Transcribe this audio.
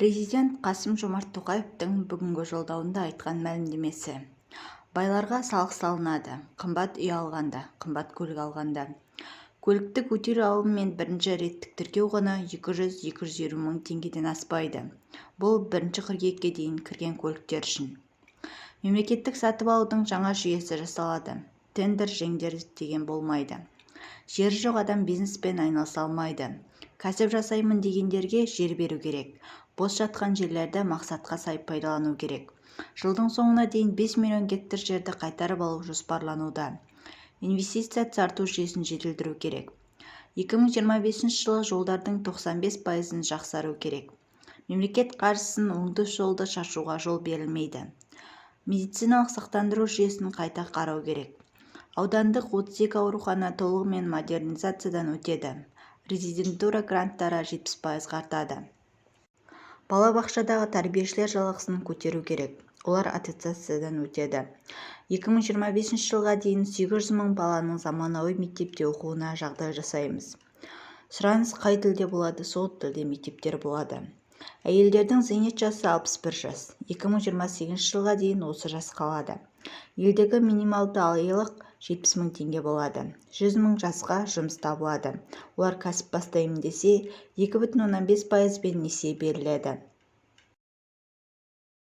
Президент Қасым-Жомарт Тоқаевтың бүгінгі Жолдауында айтқан мәлімдемесі. Байларға салық салынады. Қымбат үй алғанда, қымбат көлік алғанда. Көлікті көтере алу мен бірінші реттік тіркеу құны 200-250 мың теңгеден аспайды. Бұл 1 қыркүйекке дейін кірген көліктер үшін. Мемлекеттік сатып алудың жаңа жүйесі жасалады. Тендер-жеңдер деген болмайды. Жері жоқ адам бизнеспен айналыса алмайды. Кәсіп жасаймын дегендерге жер беру керек. Бос жатқан жерлерді мақсатқа сай пайдалану керек. Жылдың соңына дейін 5 миллион гектар жерді қайтарып алу жоспарлануда. Инвестиция тарту жүйесін жетілдіру керек. 2025 жылы жолдардың 95 пайызын жақсару керек. Мемлекет қаржысын оңды-солды шашуға жол берілмейді. Медициналық сақтандыру жүйесін қайта қарау керек. Аудандық 32 аурухана толығымен модернизациядан өтеді. Резидентура гранттары 70 пайызға артады. Балабақшадағы тәрбиешілер жалақысын көтеру керек. Олар аттестациядан өтеді. 2025 жылға дейін 800 мың баланың заманауи мектепте оқуына жағдай жасаймыз. Сұраныс қай тілде болады, сол тілде мектептер болады. Әйелдердің зейнет жасы 61 жас. 2028 жылға дейін осы жас қалады. Елдегі минималды айлық 70 мың теңге болады. 100 мың жасқа жұмыс табылады. Олар кәсіп бастаймын десе, 2,5 пайызбен несие беріледі.